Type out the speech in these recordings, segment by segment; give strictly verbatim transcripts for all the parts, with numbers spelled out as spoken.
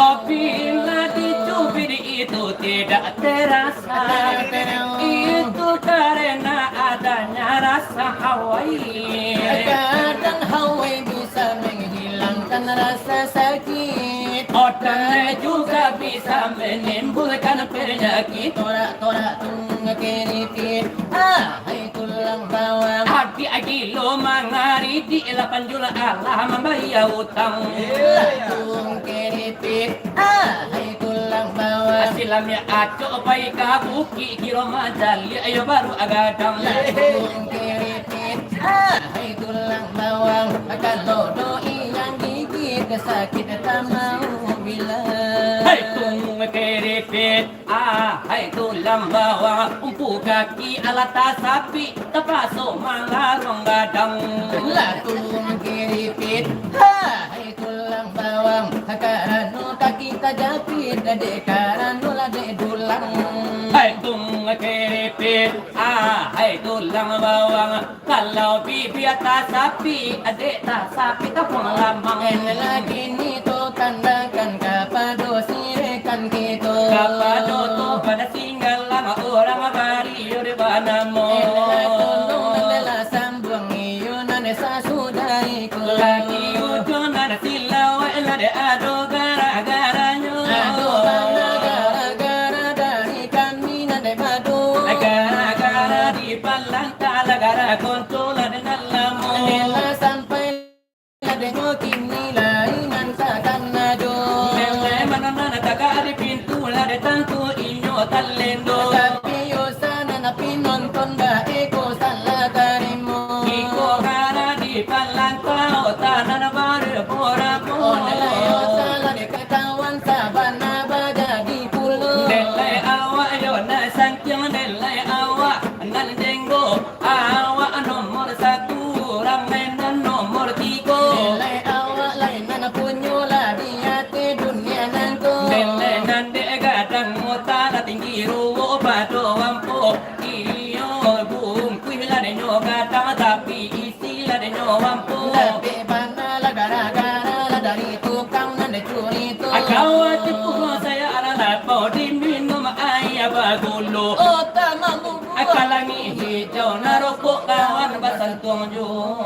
Apabila dicubit itu tidak terasa, itu karena adanya rasa hawa. Kadang hawa bisa menghilangkan rasa sakit. Otak juga bisa menimbulkan penyakit. Torak-torak tung keripik, ah, hai tulang bawang. Adik gilo mangaridik, lapan juta alah mambayar utang. Lah tung keripik, ah, hai tulang bawang. Silam yo acok pai ka bukik, kiro majalik yo baru agadang. Lah tung keripik, ah, hai tulang bawang. Kalau doi nan gigit, sakit tak mau bilang. Hai tung keripik, ah, hai tulang bawang. Umpu kaki alah tasapik, tapaso manggaruang gadang. Lah tung keripik, ah, hai tulang bawang. Karano kaki tajapik, dek karano lah dek dulang. Hai tung keripik, ah, hai tulang bawang. Kalau bibia tasapik, adek tasapik tapuang lamang. Inilah kini tu tandakan kapado sirekan kito. Kapado tu pado singgalang, urang bariuah banamo. Inilah tolong, inilah sambuang iyo nan sasudah iko. Laki ujo nan silawek lah dek ado gara-garanyo. Ado bana gara-gara dari kami nan dek bado. Gara-gara di palan Alah gara konco lah dek nan lamo. Inilah sampai lah dek nyo kini lai nan takana do. Lele mano nan tagak di pintu lah dek tantu inyo talendo. Tapi yo sanan api nonton baeko salah tarimo. Iko gara di palantau tanan barabo-rabo. Onde lah yo salah dek kawan sabana bajadi pulo. Dek lai awak yo nak santiang, dek lai awak nan jenggo. Awak nomor satu, ramai nan nomor tigo. Nilai awak lai nan punyo lah di ateh dunia nangko. Nilai nan dek gadang mota lah tinggi ruwo pado ampo. Iyo bungkuih lah denyo gadang tapi isi lah denyo ampo. Tapi bana lah gara-gara lah dari tukang nan dicuri tu. Akawa tipu saya alah lapau diminum aia bagulo. Oh, tak mampu. Aka langik hijau, narokok kawan basantuang jo.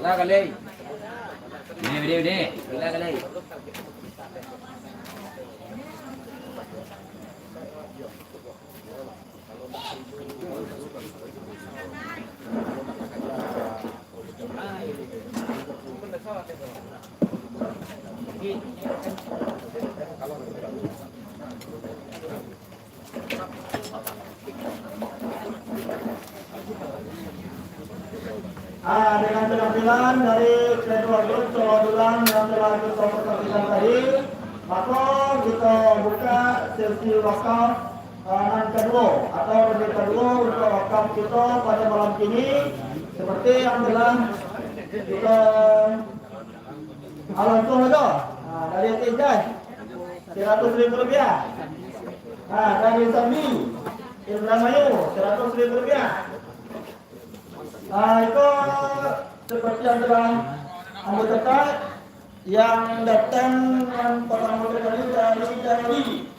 Lah, kalai. Udah, udah, udah. Lah, kalai. Ah, dengan penampilan dari kedua grup solo dulang yang telah kita perkenalkan tadi, maka kita buka sesi wakaf, ah, nan kedua atau ronde kedua untuk wakaf kita pada malam kini, seperti yang telah kita Ah, langsung saja. Ah, dari Aceh Ijai, seratus ribu rupiah. Ah, dari Sambi, Indramayu, seratus ribu rupiah. Ah, itu seperti yang telah ambo catat, yang datang yang pertama kali dari Jambi.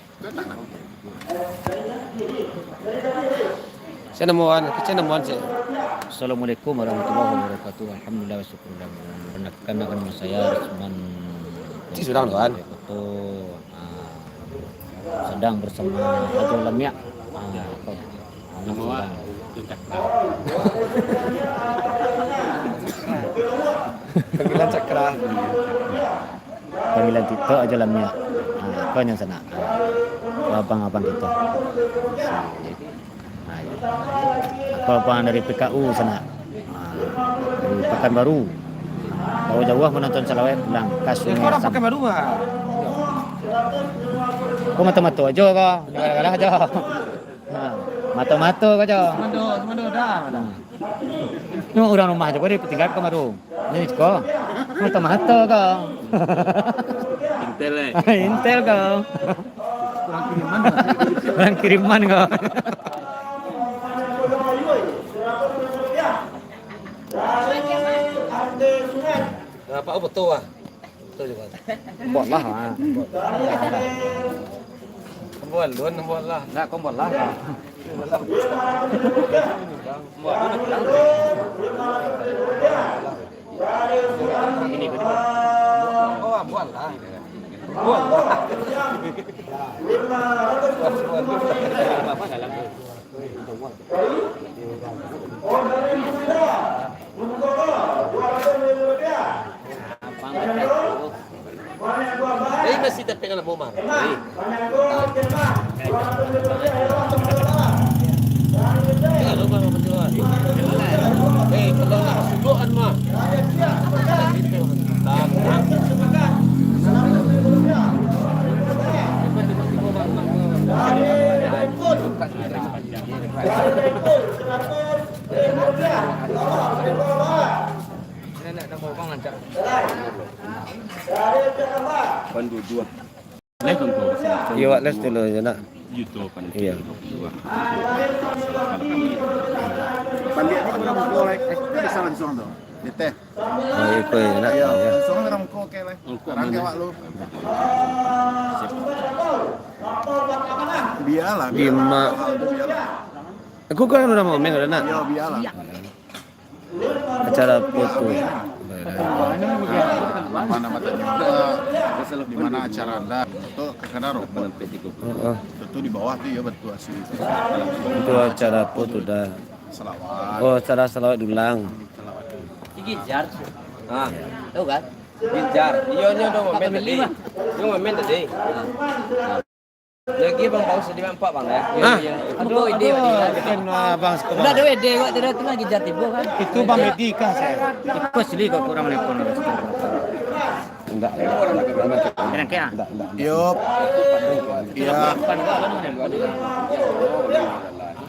Saya namo wan, kecil namo wan sih. Assalamualaikum warahmatullahi wabarakatuh. Alhamdulillah, syukur. Perkenalkan, nama saya Rusman. Cik Surang tu, kan? Foto, ah, sedang bersama Haji Lamiak. Ah, sedang. Panggilan Cakra. Panggilan TikTok Haji Lamiak. Ha, ko nyo sanak. Ha, abang-abang TikTok. Ha, iyo. Ko abang dari P K U sanak. Ha, dari Pekanbaru. Jauah-jauah manonton salawat pulang ka Sungai Asam. Pekanbaru, ha. Ko mato-mato ajo ko. Galah-galah ajo. Ha, mato-mato ko jo. Sumando, sumando dah. Hmm. Ni urang rumah jo ko ditinggalkan baru. Ni ko. Mato-mato ko. Intel, eh. Intel ko. Urang kiriman. Urang kiriman ko. Nah, Pak, betul lah. Betul juga. Buatlah, ah. Buat lun, buatlah. Enggak, kau buatlah. Buat lun, buatlah. Ini, ini. Oh, buatlah. Buatlah. Apa dalam tu? Jadi masih tapi kalau mau marah. Jadi, kalau mau berjuang. Eh, kalau nak suduhan mah. Live dulu. Iya, wak, live dulu je nak. Iya. Baliak ni udah mukul, eh, bisa langsung tu. Di teh. Oh, iko je nak. Iya, langsung orang mukul, oke lah. Sekarang ke wak lu. Biarlah, biarlah. Biarlah. Aku kan udah mau main udah nak. Iya, biarlah. Acara foto. Apa nama tadi? Di mana acara anda? Itu ke Kadaro. Heeh. Itu di bawah tu ya, betul asli. Itu acara foto dah. Salawat. Oh, acara salawat dulang. Ginjar. Ah, tahu kan? Ginjar. Iyo, nyo udah main tadi. Nyo main tadi. Lagi bang, bang, sedih nampak bang ya. Ah. Aduh, ide. Kan, ah, bang, sekolah. Udah ada ide, kok tidak tu lagi jati bu kan. Itu bang Medi kah saya? Itu asli kok kurang level. Enggak. Kira-kira. Enggak, enggak. Yup. Iya.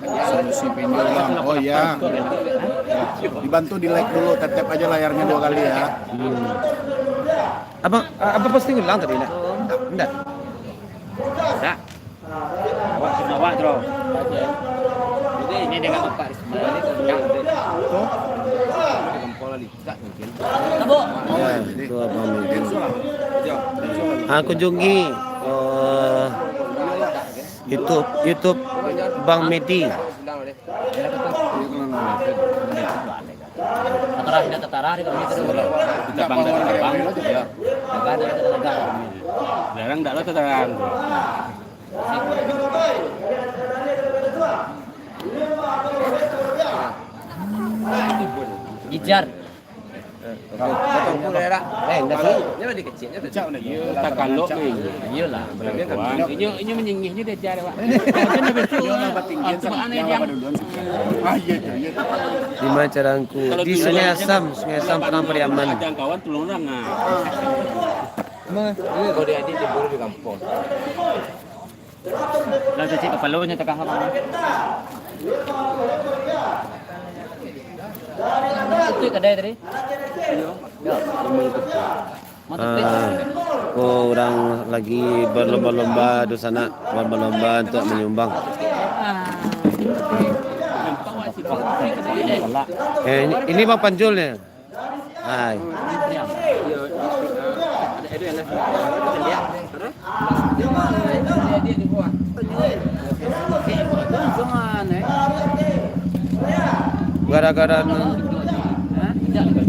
Solusi pinjol bang. Oh iya. Dibantu di like dulu, tetep aja layarnya dua kali ya. Abang, abang posting ulang tadi nak? Enggak. Dah. Awak sama awak, Bro. Jadi ini dengan Bapak Risma ini tentang. Tabuk. Ya, itu abang mungkin. Aku kunjungi, eh, YouTube, YouTube Bang Medi. Tatarah, indak tatarah di kami tu. Kita bang, kita bang. Ya. Agak ada, ada, ada. Jarang dak ada tatarah. Jar. Eh, enggak sih. Iyo, takalok ni. Iyolah. Inyo, inyo manyingihnyo diajar, Pak. Kan habis tu, ah, tu anak yang Ah, iya, iya, iya. Di mana carangku? Di Sungai Asam, Sungai Asam, Padang Pariaman. Jangkauan tulung urang, ah. Kalau dia adik, dia baru di kampung. Lah, cacik kapalo nyo takah apa? Itu kadai tadi? Iyo. Yo, memang itu. Ah, ko urang lagi balomba-lomba tu sanak, balomba-lomba untuak manyumbang. Eh, ini, ini Bang Panjul ni. Hai. Gara-gara nu-,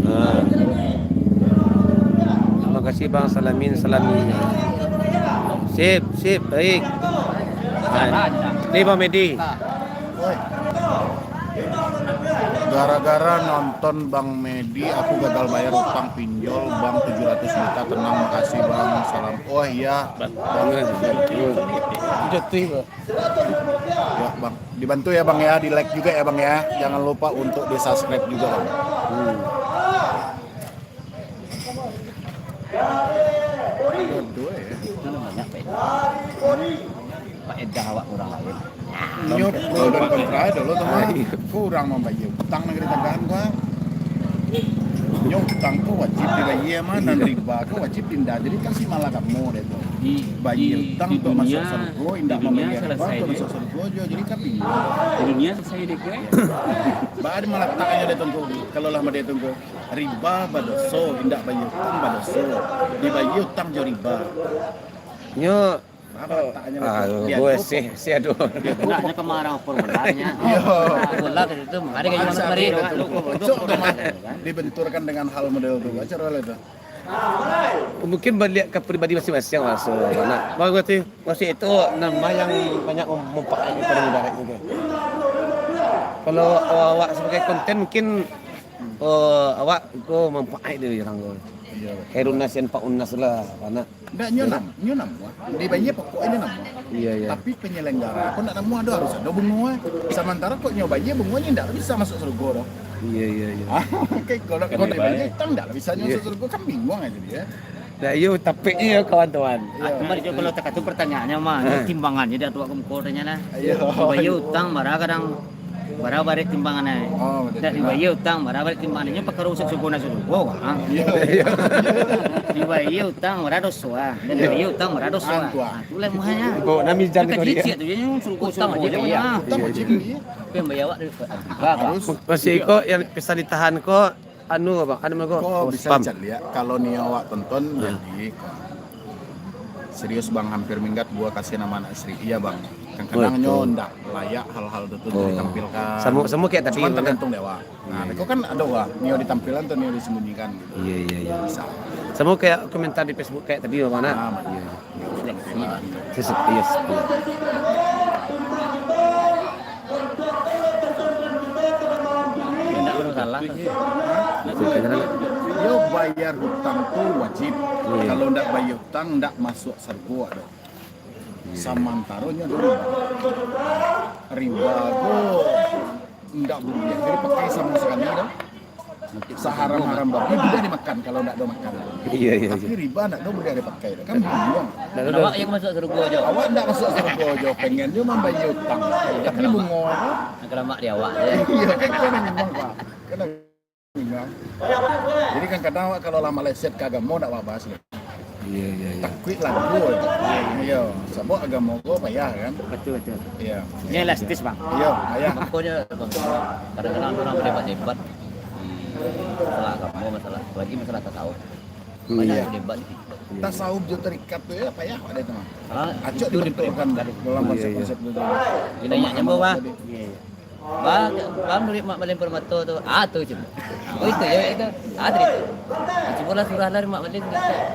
ah. Terima kasih Bang Salamin, Salamin. Sip, sip, baik. Nah, ni Bang Medi. Gara-gara nonton Bang Medi, aku gagal bayar utang pinjol Bang tujuh ratus juta. Tenang, makasih Bang. Salam. Oh iya, Bang. Jatuh, Bang. Ya, Bang. Dibantu ya, Bang, ya. Di-like juga ya, Bang, ya. Jangan lupa untuk di-subscribe juga, Bang. Hmm. Aduh, eh. Banyak faedah. Faedah awak urang lain. Nyo pro dan kontra dulu tu, mah. Kurang mambayar utang nagari tagahan, Bang. Nyo utang tu wajib dibayar, mah, nan riba tu wajib pindah. Jadi kan si malah kamu deh tu. Bayar utang tu masuk surga, indak mambayar riba tu masuk surga jo. Jadi kan bingung. Di dunia selesai deh, kue. Baa malah taknyo deh tu, kalau lah madeh tu. Riba badoso, indak bayar utang badoso. Dibayar utang jo riba. Nyo, ah, gue sih, sih, aduh. Hendaknya kemarau permudaannya. Iya. Bola ke situ, ada kayak gimana kemarin? Cok, teman. Dibenturkan dengan hal model tu. Baca roh itu. Mungkin baliak ka pribadi masing-masing lah, so, nak. Bagus tu, maksud itu nama yang banyak mem-, memperbaiki pada mudarat itu. Kalau awak sebagai konten mungkin Oh, awak ko manfaat dari urang ko. Iya. Khairun nas yanfa'un nas lah, anak. Ndak, nyo nam-, nyo namuah. Dibayar pokok inyo namuah. Iya, iya. Tapi penyelenggara ko ndak namuah, ado harus ado bungo. Samantaro kok nyo bayar bungonyo ndak bisa masuk surga doh. Iya, iya, iya. Kan dibayar. Utang ndak bisa nyo masuk surga, kan bingung aja dia. Nah, iyo, tapi iyo, kawan-kawan. Iyo. Ah, cuma itu kalau takah tu pertanyaannya mah, iyo, timbangannya dak tuak kemko tanya lah. Iyo. Dibayar utang, bara kadang, bara barek timbangannya. Oh, betul. Dak dibayar utang, bara barek timbangannya, pakaro usik suku na suku. Wah. Iyo. Dibayar utang, bara doso ah. Dak dibayar utang, bara doso ah. Nah, itulah muhanya. Kok nami jan kau dia? Cicik tu, jadi suruh utang aja, iya. Utang wajib dia. Tapi yang bayar awak tu, ah, harus. Masih kok yang pesan ditahan kok. Anu, Bang, anu, Bang, ko bisa spam. Caliak, kalau nio awak tonton, jadi, serius, Bang, hampir minggat gua kasih nama anak istri. Iya, Bang. Kadang-kadang nyo ndak layak hal-hal tu, tu ditampilkan. Samo, samo kayak tadi, cuman tergantung dek awak. Nah, beko kan ado, wah, nio ditampilan atau nio disembunyikan gitu. Iya, iya, iya. Bisa. Samo kayak komentar di Facebook kayak tadi, Bang, nah. Ah, iya. Iya. Iya, iya. Yo, bayar hutang tu wajib. Iya. Kalau ndak bayar hutang, ndak masuk surga doh. Iya. Samantaronyo ado riba. Riba tu ndak buliah dipakai samo sakali doh. Saharam-haram babi buliah dimakan kalau ndak ado makan. Iya, iya, iya. Tapi riba ndak ado buliah dipakai. Kan bingung. Awak yang masuk surga jo. Awak ndak masuk surga jo, pengen jo mambayar utang. Tapi bungo tu. Nak kelamak di awak je. Iya, kan, kan bingung, Pak. Kan bingung. Jadi kadang-kadang awak kalau lah meleset ka agamo ndak babas. Iya, iya, iya. Takuik lagu. Iya, sabab agamo ko payah kan. Betul, betul. Iya. Ini elastis, Bang. Iya, payah. Makanya, Bang, kadang-kadang orang berdebat-debat di masalah agamo, masalah, apalagi masalah tasawuf. Hmm. Banyak berdebat di situ. Tasawuf jo tarikat tu ya payah pada itu, Bang. Ah, acok itu dibenturkan diperdebatkan dalam konsep-konsep tu. Iya, iya. Ini yang nyambung, Bang. Iya, iya. Ba, ba manuruik Mak Malin Permato tu, ah, tu cuma. Oh, itu ya, itu. Ah, tadi tu. Cubolah surah lah Mak Malin.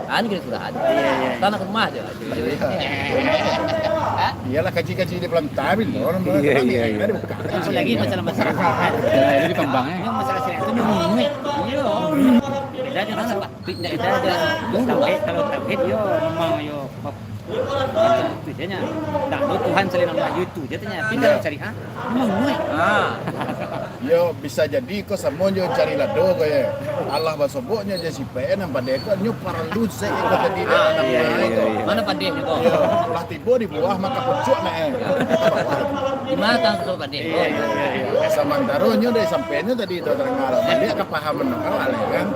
Ah, ni kena surah. Iya, iya. Tanah rumah je. Iya, iya. Iyolah, kaji-kaji di Pelantar, Bintang. Iya, iya, iya. Apalagi masalah-masalah syariat. Jadi kembang, eh. Ini masalah syariat itu memang muek. Iya. Beda dengan masalah, beda, beda. Sampai kalau tauhid, yo, memang, yo, itu dia nya. Tak ada Tuhan selain Allah, itu dia nya. Tapi kalau syariat, memang muek. Ah. Yo, bisa jadi ko samo jo cari lado ko, yo. Alah basoboknyo jo sipek nan padeh ko, nyo paralu sek ko tadi. Ah, iya, iya, iya. Mano padehnyo ko? Yo, lah tibo di buah maka pucuak nak, eh. Di mano tang tu padeh? Iya, iya, iya, iya. Samantaro nyo dari sampaiannyo tadi tu tadanga. Baliak ka pahaman awak, kan?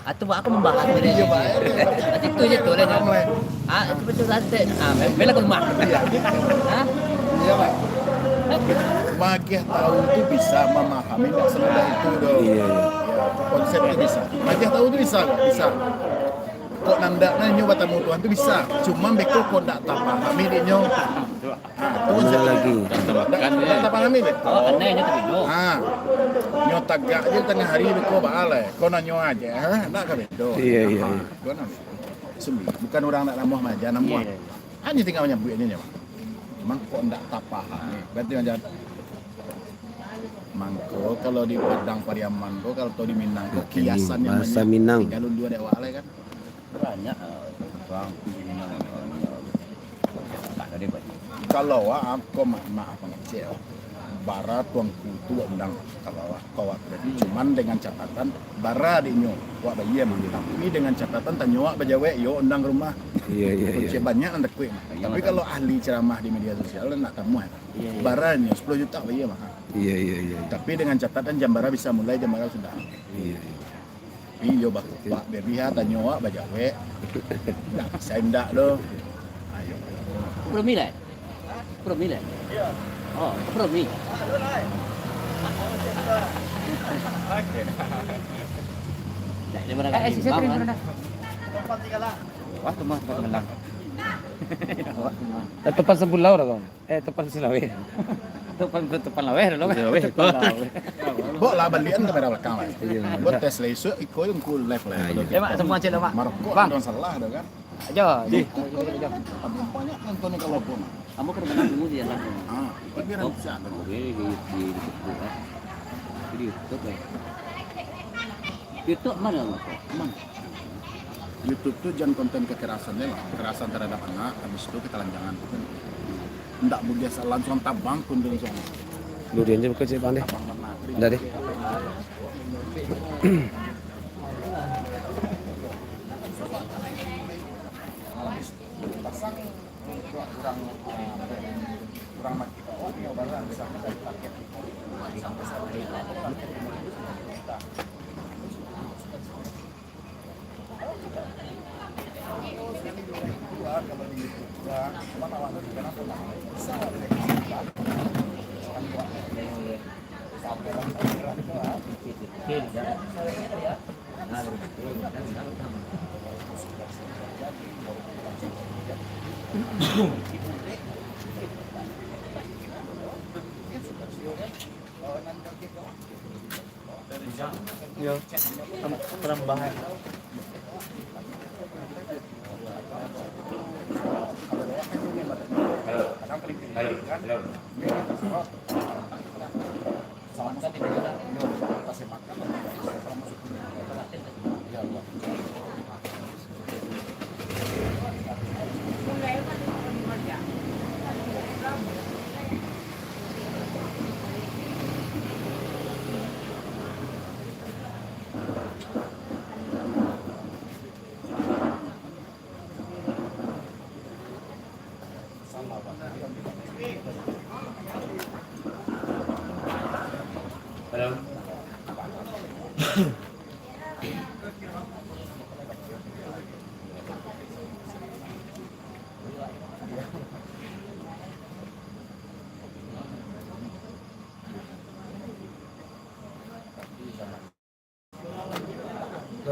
Atau buat aku membahas tadi. Iya, Pak. Berarti itu je tu lah. Ah, itu betul santai. Ah, bela ke rumah. Iya. Hah? Iya, Pak. Magiah tahu tu bisa memahami, tak semudah itu doh. Iya, iya. Ya, konsep tu bisa. Magiah tahu tu bisa, bisa. Kok nandak nah nyo batamu Tuhan tu bisa. Cuma beko kok ndak tapahami dek nyo. Ha, tu lagi. Ndak, ndak tapahami beko. Oh, aneh nyo tapi doh. Ha. Nyo tagak je tangah hari beko baa lai. Kau nanyo aja, ha? Ndak ka bedo. Iya, iya, iya. Kau nanyo. Sumbi, bukan urang ndak namuah maja, namuah. Iya, iya. Hanyo tinggal manyabuik aja nyo. Cuman kok ndak tapahami. Berarti macam mangko kalau di Padang Pariaman ko, kalau tau di Minang ko, kiasan yang bahasa banyak. Minang. Tinggal undua dek awak lai kan. Banyak, ah, tukang. Tak ada dia buat. Kalau awak, ah, ko ma-, maaf mangecek, oh. Bara tuangku tu wak undang kalau awak, ko awak pribadi. Cuman dengan catatan, bara adiknyo, wak bayia mah. Tapi dengan catatan, tanyo wak bajawek, yo undang ka rumah. Iya, iya, iya. Kecek banyak nan takuik mah. Iya, tapi kalau ahli ceramah di media sosial, nak tamuah. Iya, iya. Bara nyo sapuluah juta bayia mah. Iya, iya, iya. Tapi dengan catatan, jam bara bisa mulai, jam bara sudah. Iya, iya. Iyo, bak-, bak-, babiha tanyo awak bajawek. Ndak, saya ndak doh. Ayo. Promi lah. Promi lah. Oh, promi. Eh, eh, sisi terus, Bunda. Wah, tu mah tempat ngelang. Wah, tu mah. Eh, tempat sebelah orang, kawan. Eh, topan Sulaweh. Topan, topan Laweh dulu, kan? Sulaweh. Topan Laweh. Bok lah balian kamera belakang lah. Iya. Buat tes lah, isuak iko yang cool live lah. Ah, iya. Eh, Mak, semua cek lah, Mak. Marokok. Bang. Ada masalah dah kan? Aja. Di. Tapi banyak nonton kalau pun. Kamu kan kenal dulu dia lah. Ah, tapi biar bisa. Oke, di, di, di, di, di YouTube ya. YouTube mana, Mak? Mana? YouTube tu jan konten kekerasan lah, kekerasan terhadap anak, habis tu ketelanjangan tu kan. Ndak buliah sa-, langsung tabang konten soalnya. Durian je bukan cik pandai. Tabang warna. Ndak deh. Pasang kurang, kurang mati. Oh, dia barang sampai paket. Sampai satu juta. Yo, tam-, tambahan.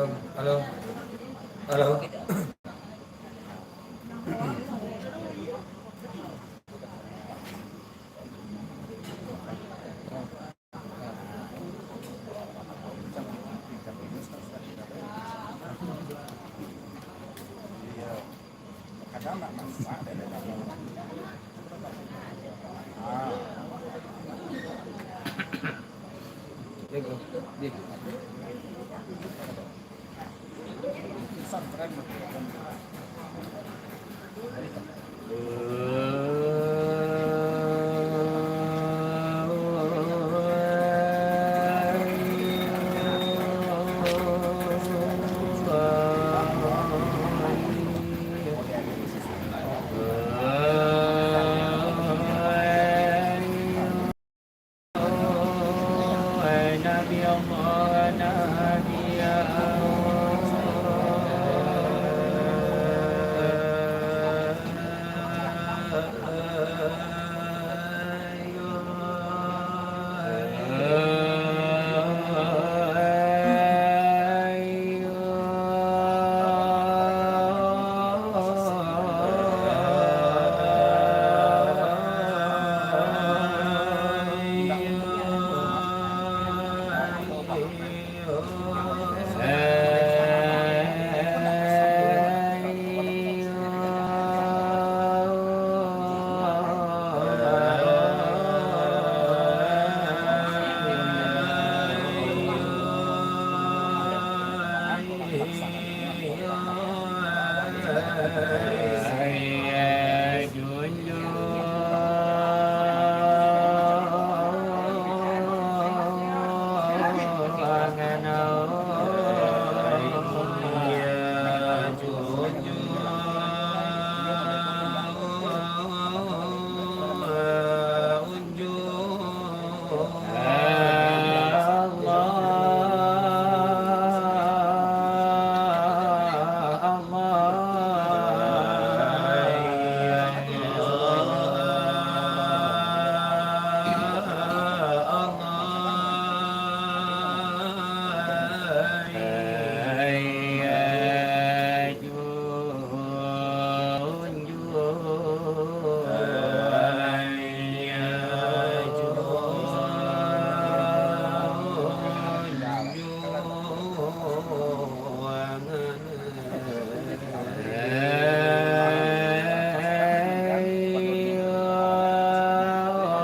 Halo. Halo. Halo. Kadang nak masak,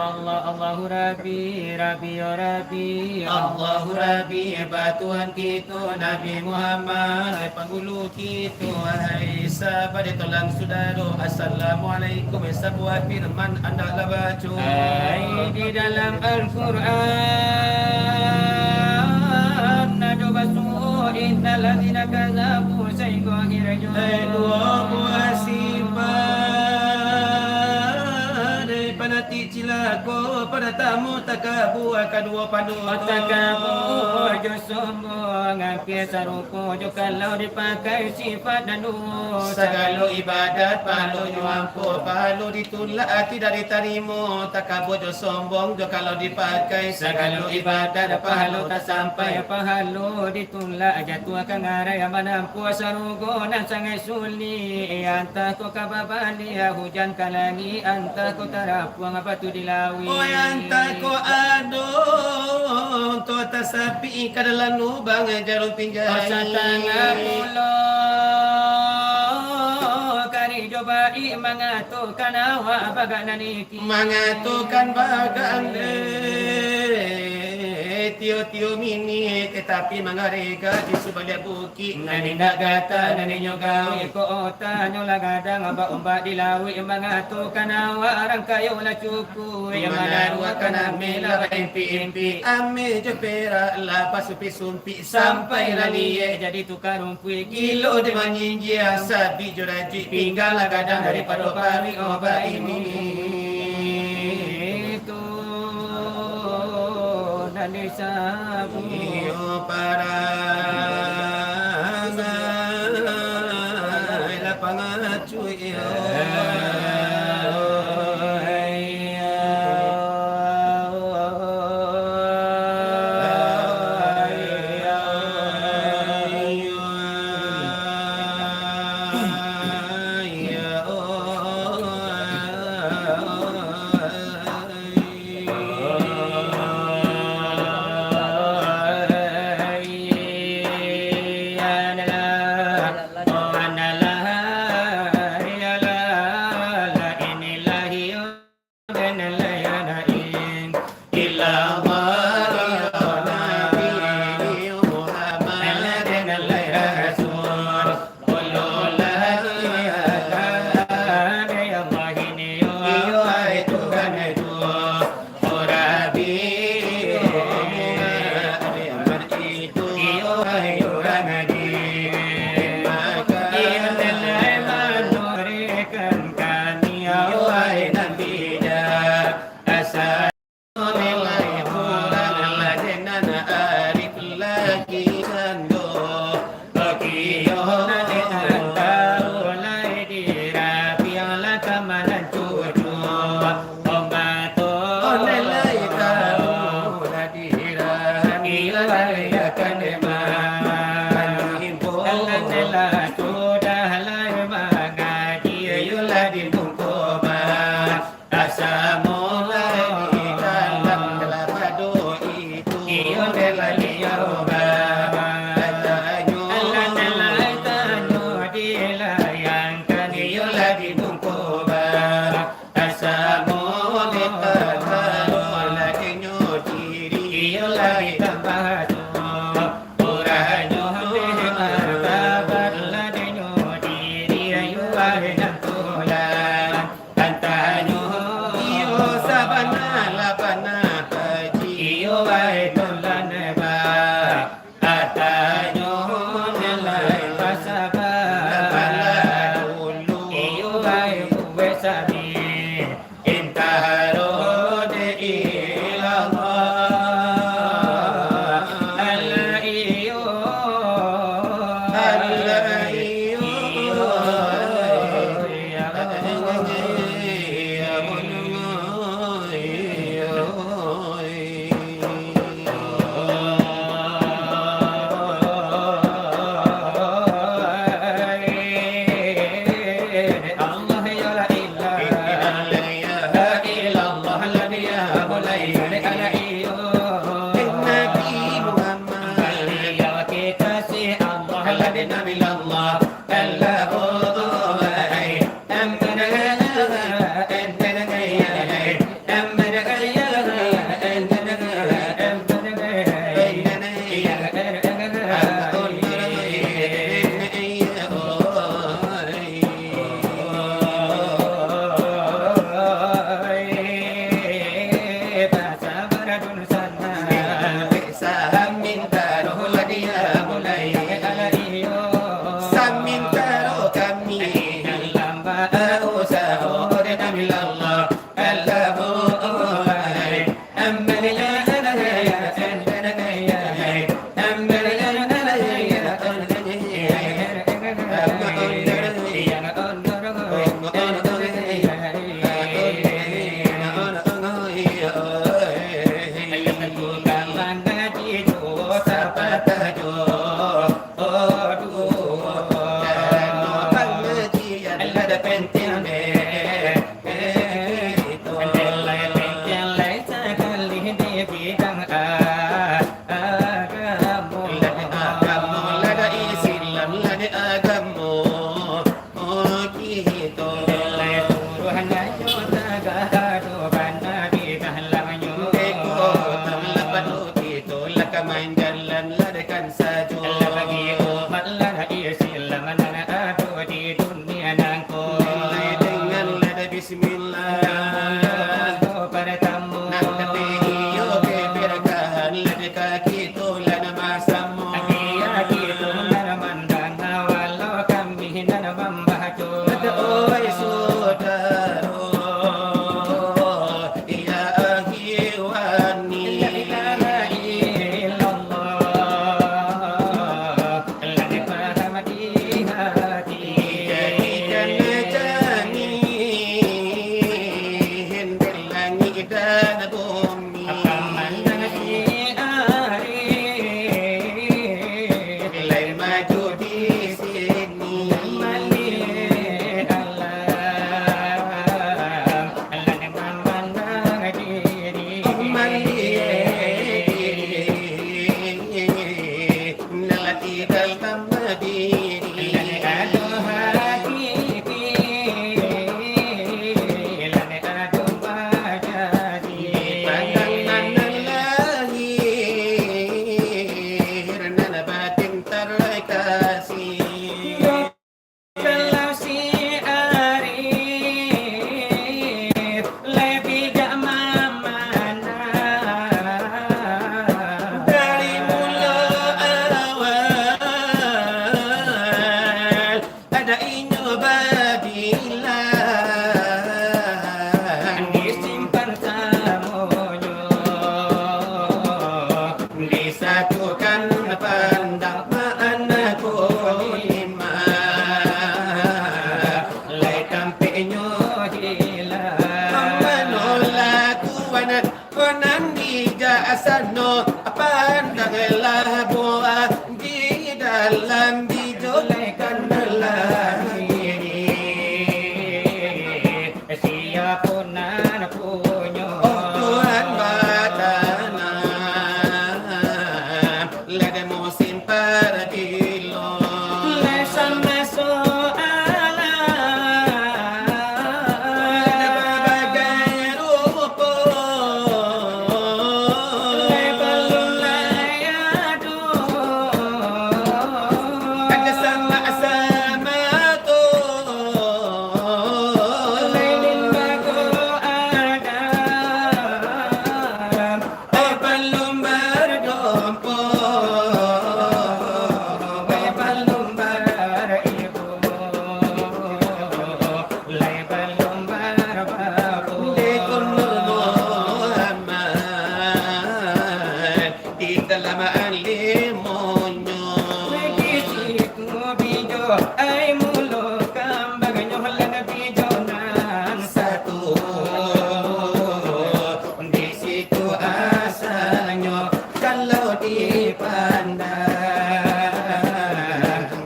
Allah, Allahu Rabbi, Rabbi, ya Rabbi. Allahu Rabbi, ba Tuhan kito Nabi Muhammad, panghulu kito, wahai sahabat, tolan sudaro, assalamualaikum, sabuah firman andaklah baco. Ai, di dalam Al-Quran ado basuo, innal ladzina kadzabu, sahinggo akhirnyo. Ai, duo buah sifat dari fanatik cilako, partamo takabua, kaduo panuh. Takabua jo sombong, ampia sarupo jo kalau dipakai sifat nan duo. Sagalo ibadat pahalonyo ampo, pahalo ditulak, tidak ditarimo. Takabua jo sombong jo kalau dipakai, sagalo ibadat pahalo tak sampai, pahalo ditulak, jatuah ka ngarai manampuah sarugo nan sangaik sulik. Antah ko ka babaliak hujan ka langik, antah ko tarapuang batu di lauik. Oi, antah ko ado unto tasapik ka dalam lubang jarum pinjai. Satangah pulo kari jo baik mangatokan awak bagak nan iki. Mangatokan bagak nan tio-tio mini, tatapi mangarega di subaliak bukik. Nan indak gata, nan inyo gawi, kok otanyo lah gadang, ombak-ombak di lauik mangatokan awak rang kayo lah cukuik. Manaruahkan ameh lah baimpik-impik, ameh jo perak lah basumpik-sumpik, sampai lah liek jadi tukang rumpuik. Gilo dek manjinjia, sabik jo rajuik, pinggang lah gadang daripado paruik, obat ini. Itu nan disabuik. Iyo, parangai lah pangacuik, iyo. Mulai dari anak iyo. Nabi Muhammad. Baliau kekasih Allah, la ilaha illallah. Allahu Akbar. Samintaro lah dia mulai. Samintaro kami dalam bausaho, Allahu Akbar. Mulai dengan lada bismillah. Nan katigo, keberkahan lada ka kito lah nama samo. Lada oi sudaro, ya akhwani. La ilaha illallah. Lah dipaham di hati. Jadikan jamin di langik dan bumi. Pamandang si Arif, lai maju di sini. Maliek alam, lah mamandang diri. Maliek diri. Nan lah di dalam diri. Nan ado hakiki, nan ado majazi. Dipandang nan lahir, nan batin tarkasih. Kalau si Arif, lai bijak mamandang. Dari mulo awal, ada inyo babilang. Disimpan samonyo. Disatukan pandang makna kolima, lai tampeknyo hilang. Manolah kuwanan, konan bijaksano, pandanglah buah di dalam bijo, lai kanlah diri. Sia pun nan punyo. Oh Tuhan batanam, lah dek musim parbilo. Lah samaso alam, lah babagai rupo. Lah balun lai ado. Ada sama-sama tu. Lain bago Adam, eh, balun bardompo, eh, balun baribu, lai balun barbapo. Dek Nur Muhammad, di dalam alimunyo. Di situ bijo ai mulo kambangnyo, lah bijo nan satu. Di situ asalnyo kalau dipandang,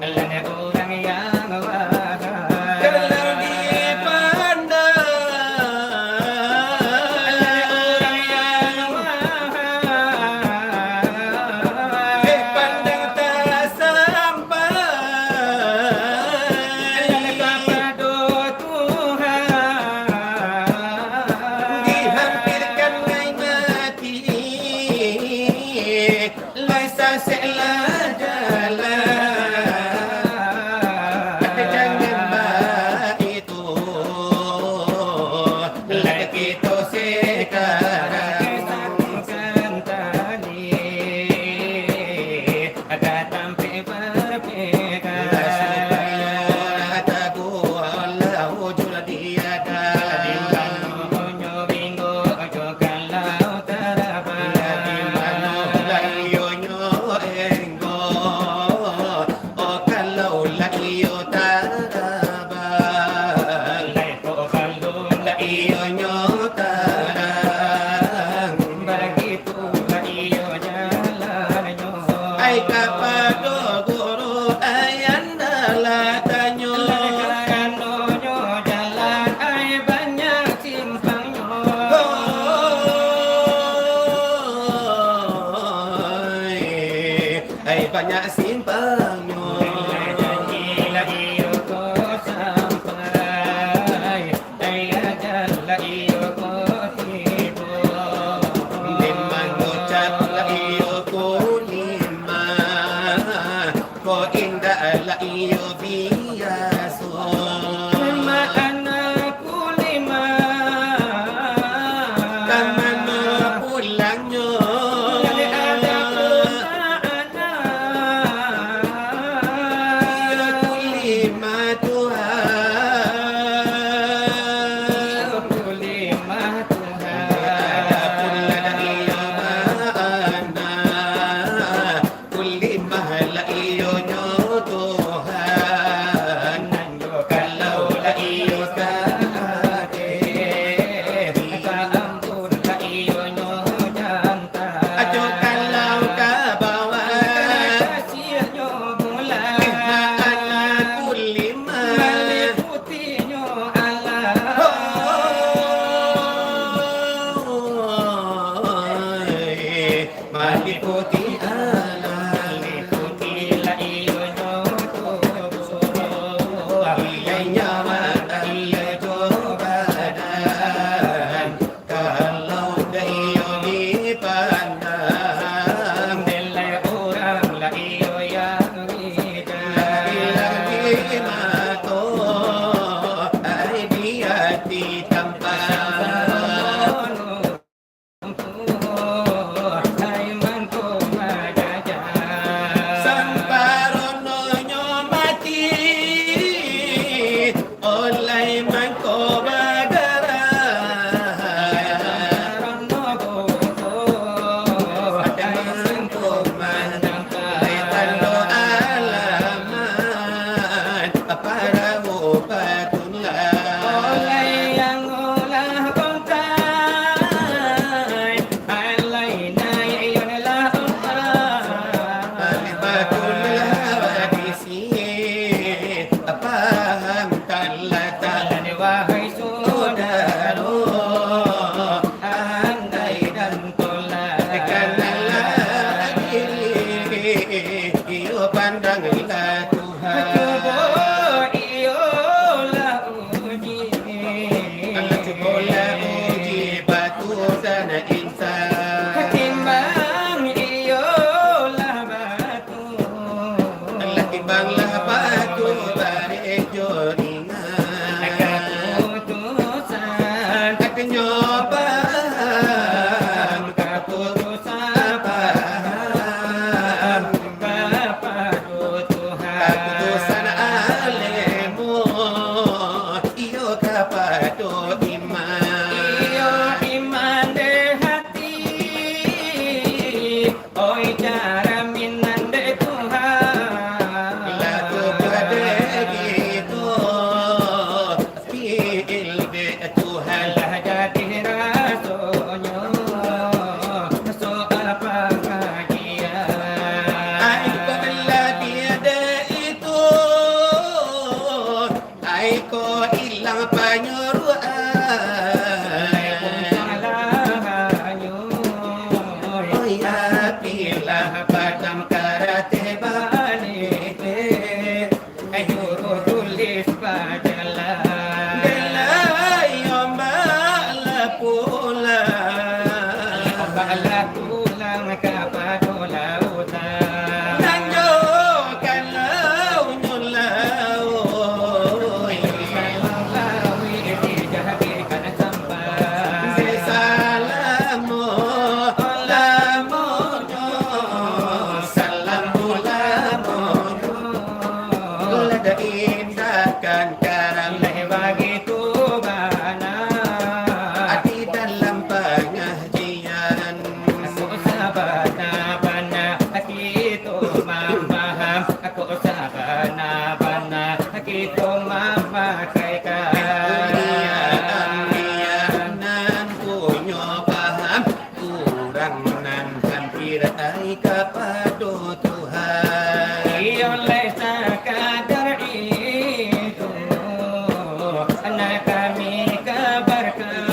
lah urang yang wagai. Kalau dipandang, lah Aseklah jalan, jangan baitu, lah kito sekarang. Lah supayo lah taguah lah ujur di adan. Lah di mano lah iyo nyo enggo, oh, kalau lah iyo tarabang. Lah iyo tarang, bagitu lah iyo jalannyo. Ai kapado guru ayanda lah tanyo. Lah karanonyo jalan ai banyak simpangnyo. Oi, ai banyak simpangnyo. Lah janji lah iyo ko sampai, ai ajal lah iyo ko tibo. Dek mangucap lah iyo ko lima, ko indak lah iyo biaso. Makna kulima. Ka mano pulangnyo? Dari ada pulangnyo. Iyo kulima Tuhan. Iyo kulima Tuhan. Adapun lah iyo makna. Kulima lah iyo nyo Tuhan, kalau lah iyo ka ateh, ka ampun lah iyo nyo jantan. Ajo kalau ka bawah, ka sisiah nyo bulan. Makna kulima, maliputi nyo alam. Oi. Maliputi alam, maliputi lah iyo nyo tubuh, iyo nyawa, iyo jo badan. Kalau dah iyo dipandang, dek urang lah iyo yang idak, lah ilang di mato, ai di ati tampan. Samparononyo mati, olai mangko badarah. Tando alamat, parahu patulah. Olai yang ulah bongkai, alai naiak iyolah umpah. Alai bakulah badisi, paham talatak. Wahai sudaro, andai dan tolak, kanalah diri, iyo pandanglah Tuhan. Cubo iyolah uji. Alah, cubolah uji batu dan insan. Timbang iyolah batu. Alah, timbanglah batu bareh jo insan. Kaputusan. Katonyo paham, kaputusan paham. Kapado Tuhan. Kaputusan alemu, iyo kapado iman. Iyo iman dek hati, oi caraminan dek Tuhan. Lah tu pado gitu, Piil dek Tuhan lah jadi rasonyo soal pangajian. Ai ko lah tiada itu, ai ko ilang panyuruan. Oi, apilah padam karateh baliak. Juru tulis pajalan. Belai ombak lah pulang. Ombak lah pulang kapado lautan. ai kapado Tuhan. Iyo lai sakadar itu, nak kami kabarkan.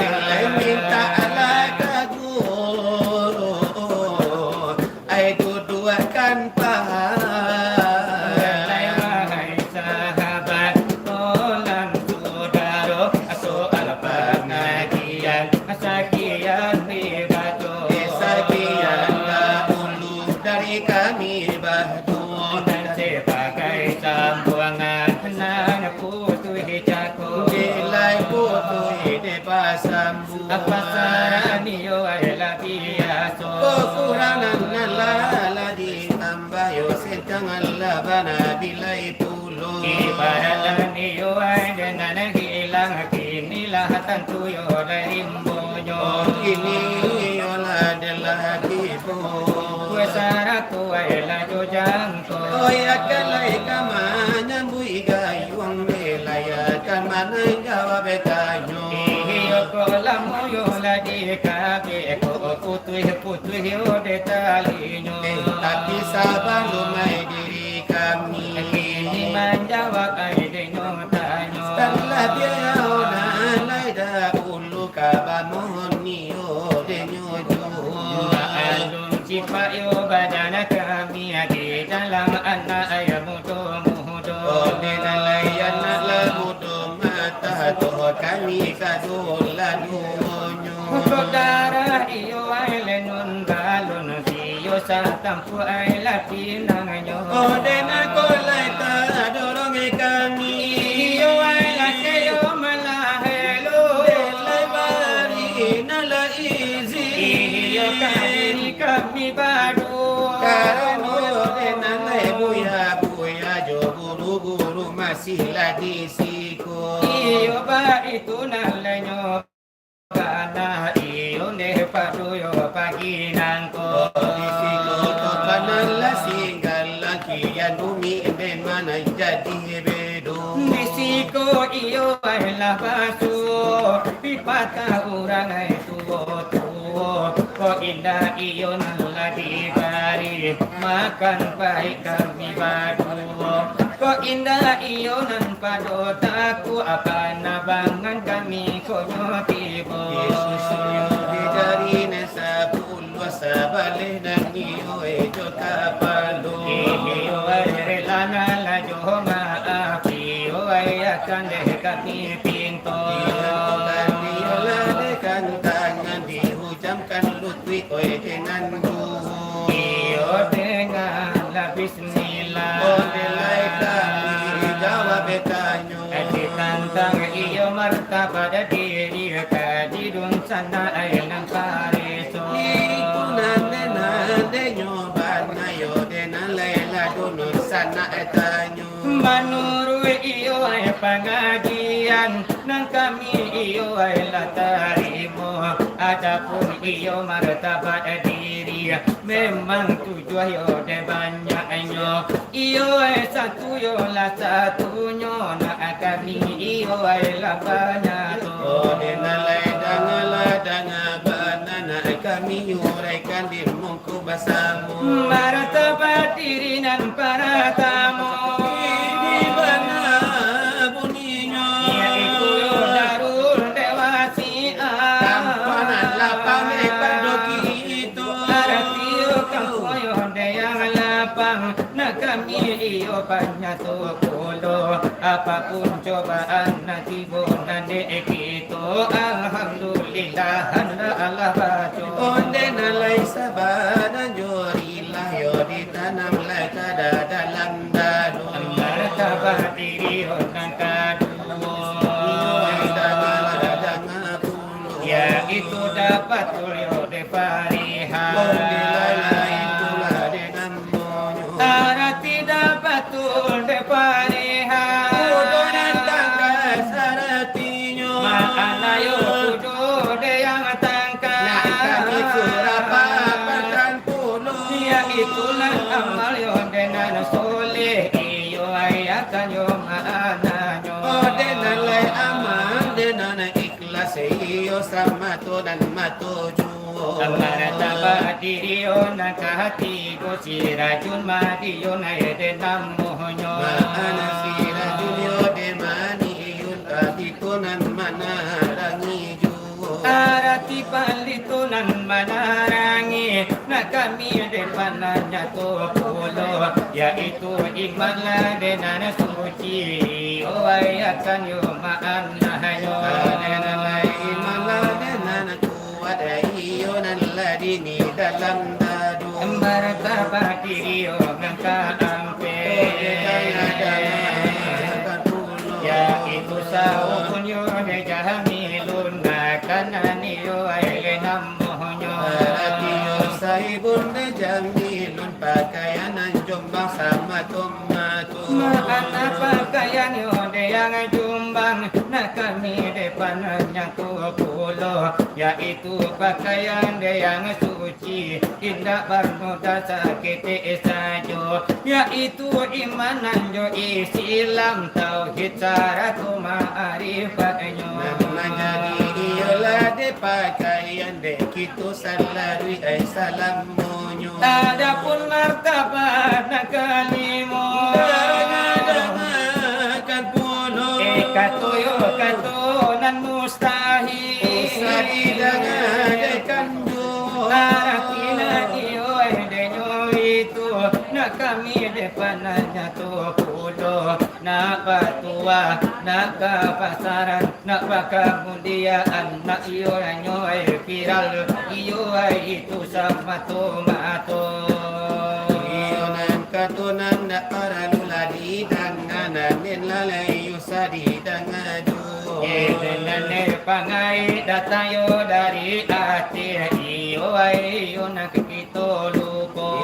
Lai mintak alah ka guru, ai duduakkan paha. Lai wahai sahabat, tolong sudaro, soal pangajian sakian dibaco. Sakian dahulu dari kami baco. Dan sabagai sambuangan nan putuih cako. Bilai putuih dek basambuang. Pasaran iyo alah biaso. Kekurangan nan lah ditambah yo, sentang alah bana bilai pulo. Ibarat iyo ai nan hilang, kini lah tantu yo dari limbonyo. Oh, kini yo lah adalah tibo. Sarato ai lah jo jangko. Oh, iyo kan lai ka manyambuik gayuang, lai ka mananggawa batanyo. Iyo ko lamo yo lah dikabek ko, putuih-putuih yo dek talinyo. Eh, tapi sabalum ai diri kami. Kini manjawab ai denyo tanyo. Setelah biaso nan lai dahulu ka bamohon iyo denyo juo. Maklum sipaik yo badan kami di dalam anak ayah mudo-mudo. Oleh nan lai anak lah mudo mata doh kami kaduo lah duonyo. Darah iyo ai lenun balun, iyo satampuak ai lah pinangnyo. Oh, dek nan ko lai tadorong kami. Iyo ai lah kayo malah elo. Dek lai bari nan lah izin. Iyo kami, kami baduo. Karano dek nan lai buya-buya jo guru-guru masih lah di siko. Iyo baitu nan lai nyo. Bana iyo ndeh pado yo pagi nangko. Di siko tu panah lah singgal, lakian bumi memang jadi bedo. Di siko iyo ai lah baso, dipatah urang ai tuo-tuo. Ko indak iyo nan lah dibari, makan paik kami baduo. Ko indak iyo nan pado takuak, panabangan kami ko nyo tibo. Disusunyo di jari nan sapuluah, sabaleh nan iyo jo kapalo. Iyo rela nan lah jo maaf, iyo akan dek kami pinto. Diantukan iyo lah dek tangan, dihujamkan lutuik oi dengan duo. Iyo dengan lah bismillah. Ondeh lai kami jawab tanyo. Di tantang iyo martabat diri ka didunsanak ai nan pareso. Iku nan nan denyo bana yo, dek nan lai lah dunsanak ai tanyo. Manuruik iyo ai pangajian nan kami iyo ai lah tarimo. Adapun iyo martabat diri, memang tujuah yo dek banyaknyo. Iyo ai satu yo lah satunyo, nak kami iyo ai lah banyak tu. Oh, dek nan lai danga lah danga bana, nak kami uraikan di mungko basamo. Martabat diri nan paratamo. Di bana buninyo. Yaitu Darul Dewasiah. Tampek nan lapang dek pado kito. Arati tampek yo dek nan lapang, nak kami iyo banyak tu pulo. Apapun cobaan nan tibo nan dek kito, alhamdulillah, alah baco. Ondeh nan lai sabanan jo rilah yo ditanam lai ka dalam dado. Martabat diri yo nan kaduo. Iyo, danga lah danga pulo. Yaitu dapat tulio dek Fariha. Ondeh lai lah itulah dek namonyo. Arati dapat tulio dek Fariha. Udo nan tangkas aratinyo. Makana yo udo dek nan tangkas. Nak kami surah paparkan pulo. Yaitu nan amal yo dek nan soleh. Iyo ai akan yo maknanyo. Oh, dek nan lai amal, dek nan ikhlas, iyo samato nan Martabat diri yo nan katigo, Sirajun Madiyun yo dek namonyo. Ma'ana Sirajun yo dek Maniyun, palito nan manarangi juo. Arati palito nan manarangi, nak kami dek pananya tu pulo, yaitu imanlah dek nan suci, owai akan yo ma'anahnyo. Imanlah dek nan kuat, iyo nan lah dini dalam dado. Martabat diri yo nan kaampek, yaitu saubun yo dek Jamilun, makanan iyo aia namonyo. Arati yo saubun dek Jamilun, pakaian nan jombang samato-mato. Ma'ana pakaian yo dek nan jombang, nak kami dek pananya tu pulo, yaitu pakaian dek nan suci, indak banoda saketek sajo, yaitu iman nan jo Islam, tauhid sarato ma'arifatnyo. Nan manjadi iyolah dek pakaian dek kito salalu ai salamonyo. Adapun martabat nan kalimo, danga-dangakan pulo. Eh, kato yo kato nan mustahil. Usah didangakan juo. Arati nan iyo denyo itu, nak kami dek pananya tu pulo, nak batuah, nak ka pasaran, nak bakamuliaan, nak iyo hanyo ai viral, iyo ai itu samato-mato. Iyo nan kato nan ndak paralu lah didanga, nan den lalai usah didanga juo. Iyo nan pangai datang yo dari ati, iyo ai iyo nan kito lupo.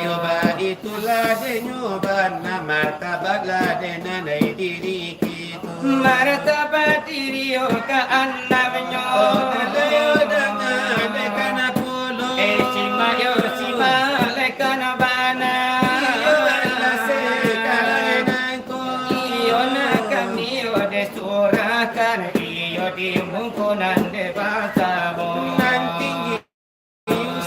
Iyo baitulah denyo bana, martabat lah dek nan ai diri kito. Martabat diri yo kaanamnyo. Oh, nalai yo danga, lai kana pulo. Eh, simak yo, simak lai kana bana. Iyo, alah se, kalau nangko. Iyo, nak kami yo disurahkan, iyo di muko nan dek basamo. Nan tinggi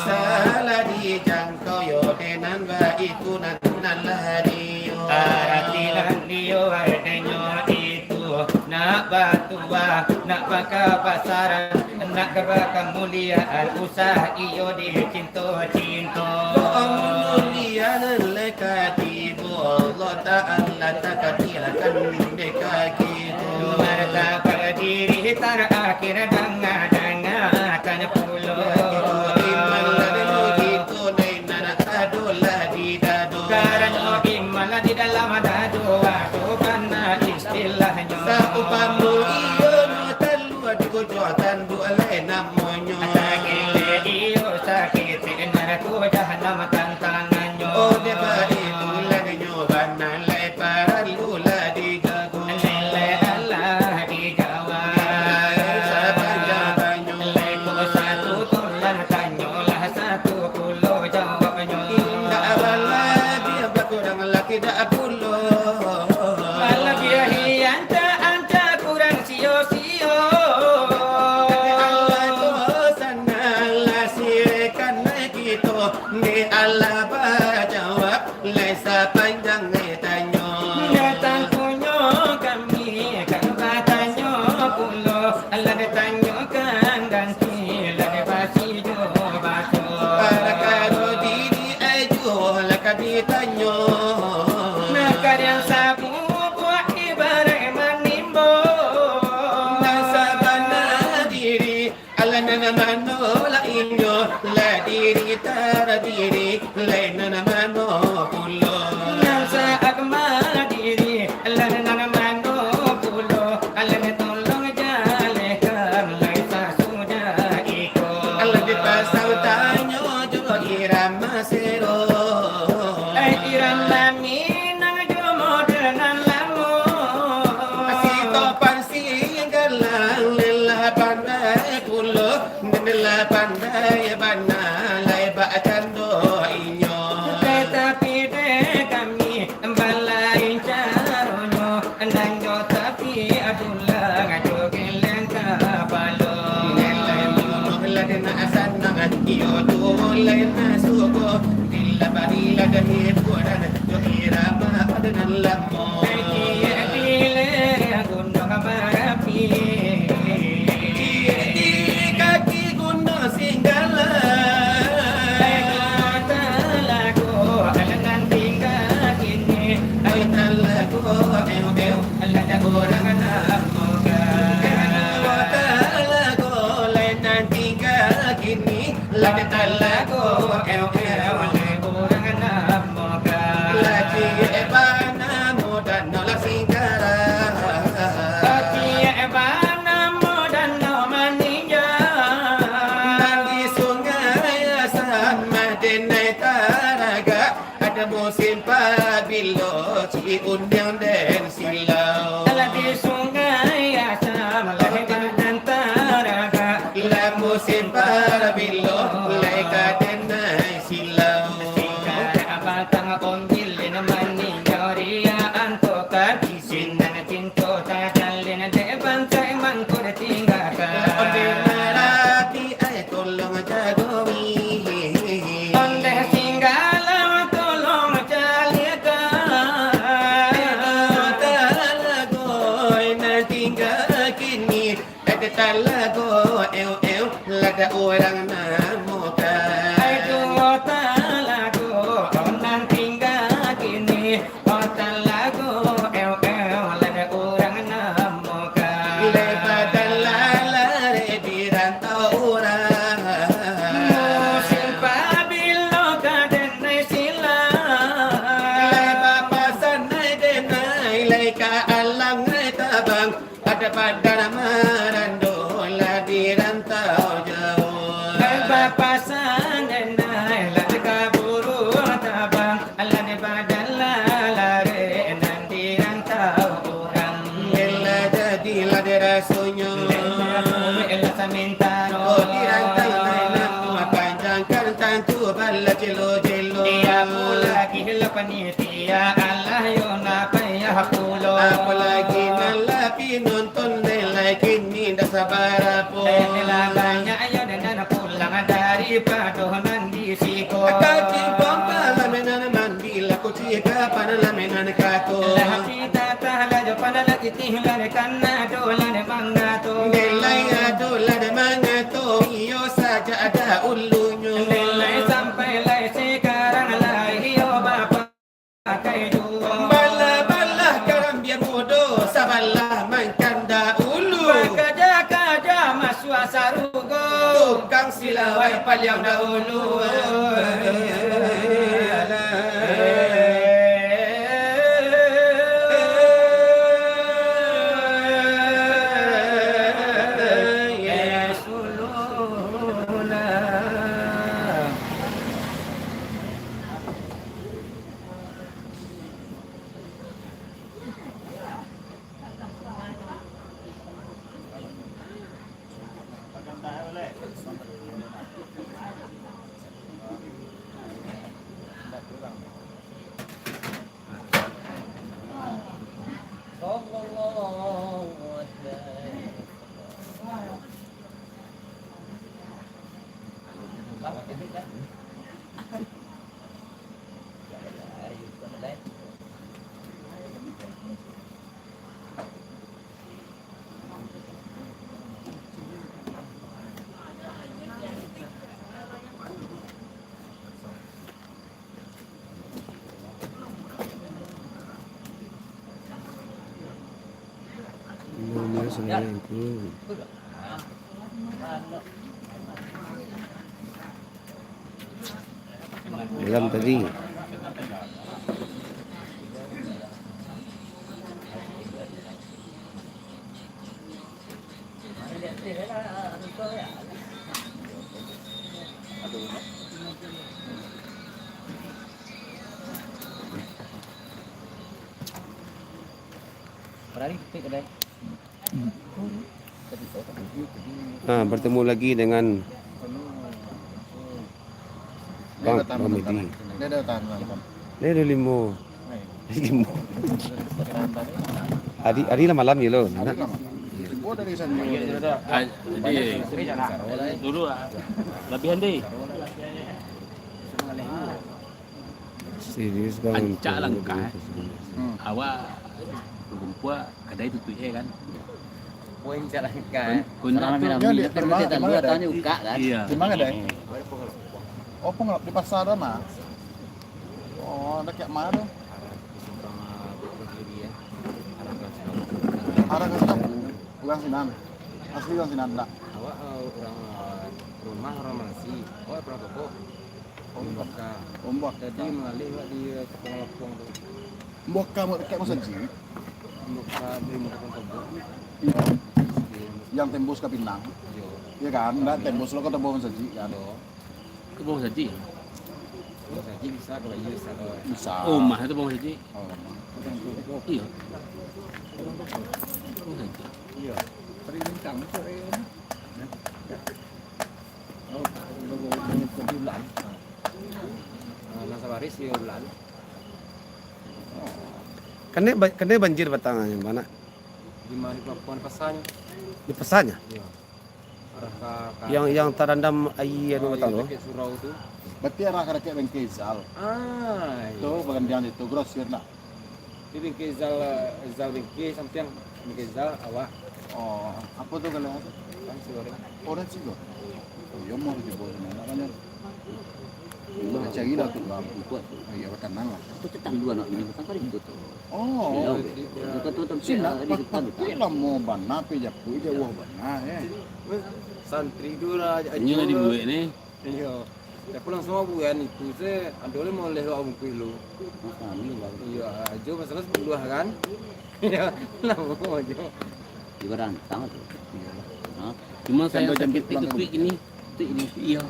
Salah dijangkau yo, dek nan baitu nan, nan lah diyo. Arati nan diyo, artinyo itu, nak batuah, nak bakabasaran, nak bakamuliaan, usah iyo dicinto-cinto. Kok mulia nan lai ka di Allah Ta'ala takadiakan dek kito. Martabat diri tarakhir, danga-dangakan pulo. Iman lah di kito, nan ado lah di dado. Karano iman lah di dalam dado, tu bana istilahnyo. Saumpamo iyo nyo talua di kocok tanduk lai namonyo. Sakik iyo, sakik narako jahanam tantangannyo. Oh, dek baitu lah nyo bana lai paralu lah dijago. Lai alah dijawab. Lai sabanyak-banyak. Lai ko satu tu lah tanyo, lah satu pulo jawabnyo. Indak balabiah bakurang lah tidak pulo. Balabiah iya ancak-ancak kurang sio-sio. Dek Allah tu sanang lah sirahkan kito, dek Allah bajawab, lai sapanjang tanyo. Ndak tantunyo kami ka batanyo pulo, lah ditanyokan ganti, lah dibasi jo baso. Parakaro diri ai juo lah ka ditanyo. Nak kalian sabubuak ibarat manimbo. Nan sabana diri, alah nan mano lah inyo, lah diri tadiri, lai nan mano pulo. Nan saagama diri, alah nan mano pulo, alah nan tolong jalehkan, lai sasudah iko. Alah dipasau tanyo jo irama sero. Ai irama Minang jo model nan lamo. Sitopan singgalang, lai lah pandai pulo, lai lah pandai bana, lai bakcando inyo. Tatapi dek kami, balain caronyo, nan jo tapi adulang jo geleng kapalo. Lai munuah lah dek Sanang iyo tu lain suko, bila bari lah dah hiburan, jo irama ado nan lamo. Kaki di Gunung Marapi, di kaki Gunung Singgala. Talago, alah nan tingga kini. Ai talago, eu, eu. Lah ado urang nan moga. Talago, lai nan tingga kini. Lah ado talago, eu, eu. Lah ado urang nan moga. Lah ciek banamo danau lah Singgala. Lah ciek banamo danau Maninjau. Nan di Sungai Asam, mah denai taragak. Ado musim pabilo, ciek undiang den silau. Alah di Sungai Asam, lah hebat nan taragak. Lah musim pabilo, lai ka denai silau. Singkarak batang ombilin, Maninjau riak antokan. Sinan cinto tajalin, dek bantai mangko ditinggakan. Ondeh Marapi ai tolong jagowi. Ondeh Singgala tolong caliakan. Talago nan tingga kini. Ado talago, eu, eu, lah ado urang nan moga. Ai duo talago, nan tingga kini. Oh talago, eu, eu, lah ado urang nan moga. Lai badan lah lareh di rantau urang. Musim pabilo ka denai silau. Lai bapasan ai denai, lai ka alang ai tabang. Ado badan marando lah di rantau jauah. Bapasan denai lah kaburu tabang, lah di badan lah lareh nan di rantau urang. Lah jadi lah di rasonyo. Lah samintaro. Oh, di rantau nan panjang kan tantu balah jelo-jelo. Iyo apolagi lah panitia, alah yo nak payah pulo. Apolagi nan lah pinonton, lai kini ndak sabarapo. Eh, lah banyak yo nan pulang daripado nan di siko. Kaki pompa lah menan mandi, lah kuci kapan lah menan kako. Lah kita tah lah jo pada lah titih lah kan ado lah mangato. Lai ado lah mangato, iyo sajak dahulunyo. Lai sampai lai sakarang lah iyo bapakai juo. Balah-balah karambia mudo, sabalah mangkanda ulu. Bakaja-kaja masuak sarugo. Tukang silawai paliang dahulu. Malam tadi. Ah, bertemu lagi dengan Bang, Bang Medi. Dia ada limo. Limo. Hari, hari lah malam je lo. Oh, dari sana. Ah, jadi, dulu, ah, labihan deh. Serius, Bang. Rancak langkah. Hmm. Awak bagumpua, kadai tutuik, eh, kan? Poin rancak langkah. Kun-, kun-, Surang rami-rami, di, kan di mana, kita di mana luar, kadai? Tanya ukak, kan? Iya. Di mana kadai? Oh, Pengelepak di pasar mah. Oh, dekat mana tu? Arah ke Singkong, ah, Bukit Duri, ya. Arah ke Singkong. Arah ke Singkong. Urang sinan. Asli urang sinan, ndak? Awak, eh, urang, eh, rumah urang Malasi. Awak urang Toboh. Oh, Mbok Ka. Oh, Mbok Ka. Jadi mangalih awak di, eh, Kampung Lapong tu. Mbok Ka, Mbok Ka masajik. Mbok Ka di Kampung Toboh. Iya. Di Yang tembus ka Pinang. Iyo. Iya kan? Ndak tembus lo ka Toboh masajik kan? Iyo. Itu Bang Saji. Bang Saji bisa, kalau iya bisa, kalau Bisa. Oh, mah itu Bang Saji. Oh, mah. Iya. Bang Saji. Iya. Sering bintang, sering. Oh, bulan. Ah, nasa baris ya bulan. Kena ba-, kena banjir batang, bana. Di mana, di pelabuhan pasarnya? Di pasarnya? Iya. Arah ka, ka Yang, yang tarandam aia anu, ah, batang tu? Dekat surau tu. Berarti arah ka dekat bengkel Zal. Ah, iya. Tu bagandiang itu, grosir nak. Di bengkel Zal, Zal bengkel, sampiang bengkel Zal, awak. Oh, apa tu kalau tu? Kan si goreng. Oh, nasi goreng. Oh, iya, mau dibuat nak banyak. Cari lah tu. Kuat tu. Oh, iya, tenang lah. Itu tetangga nak ini, tetangga ribut tu. Oh. Iya, oke. Dekat tu, tempat, Cina, ah, di dekat tu. Tapi lamo bana, pe japuik jauah bana, eh. Santri tu lah, Inyo lah dibuek ni. Iyo. Tapi langsung buek itu se, ado le moleh lo bungkuih lu. Iyo, ajo masalah sepuluh kan. Iyo, lamo ajo. Di barantang tu. Iyo. Ha? Cuma saya sakit itu, ini. Itu ini. Iyo.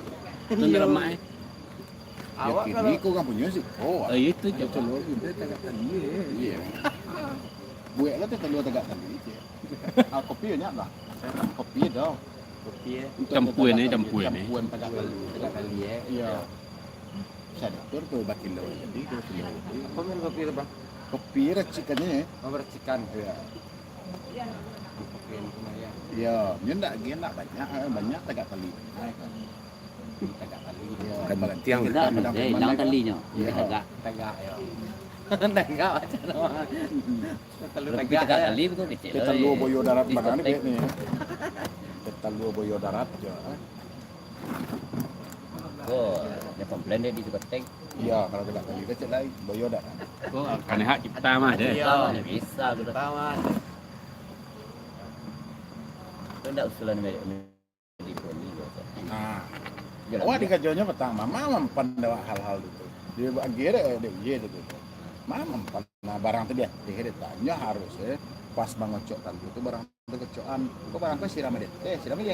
Itu lemak, eh. Awak kalau kini ko urang punyo sih. Oh, ah, itu je. Kalau kita tagak tali, eh. Iya. Buek lah tu telua tagak tali je. Ah, kopi banyak lah. Kopi dah. Kopi, eh. Campuan ni, campuan ni. Campuan tagak tali. Tagak tali, eh. Iya. Bisa diatur tu bakilo jadi, dua kilo jadi. Apa main kopi tu, Bang? Kopi racikan ni, eh. Oh, racikan. Iya. Kopi yang punya, ya. Iya, dia ndak, dia ndak banyak, eh, banyak tagak tali. Nah, kan. Tagak tali. Iya, Kan tiang. Tagak, tagak, eh, tagak. Ilang talinyo. Iya. Tagak. Tagak, ya. Tagak macam mana? Telu tagak, tagak ya. Tali betul kecil. Kita lah, telua eh. Boyo darat mana ni, diskotek. Ni? Kita telua boyo darat je, eh. Oh, dia komplain dia di diskotek. Iya, kalau tagak tali kecil lain, boyo darat. Oh, kanai hak cipta mah deh. Iya, bisa betul. Cipta mah. Itu ndak usulan merek. Nah, awak dikajonyo patang, mama mampan dek awak hal-hal itu. Dia bagi dek, dek, iya tu, tu. Mama mampan, nah, barang tu dia, dia, dia tanyo harus, eh, pas mangocok tali tu, barang tu kocokan. Kok barang tu siram dek, eh, siram dek,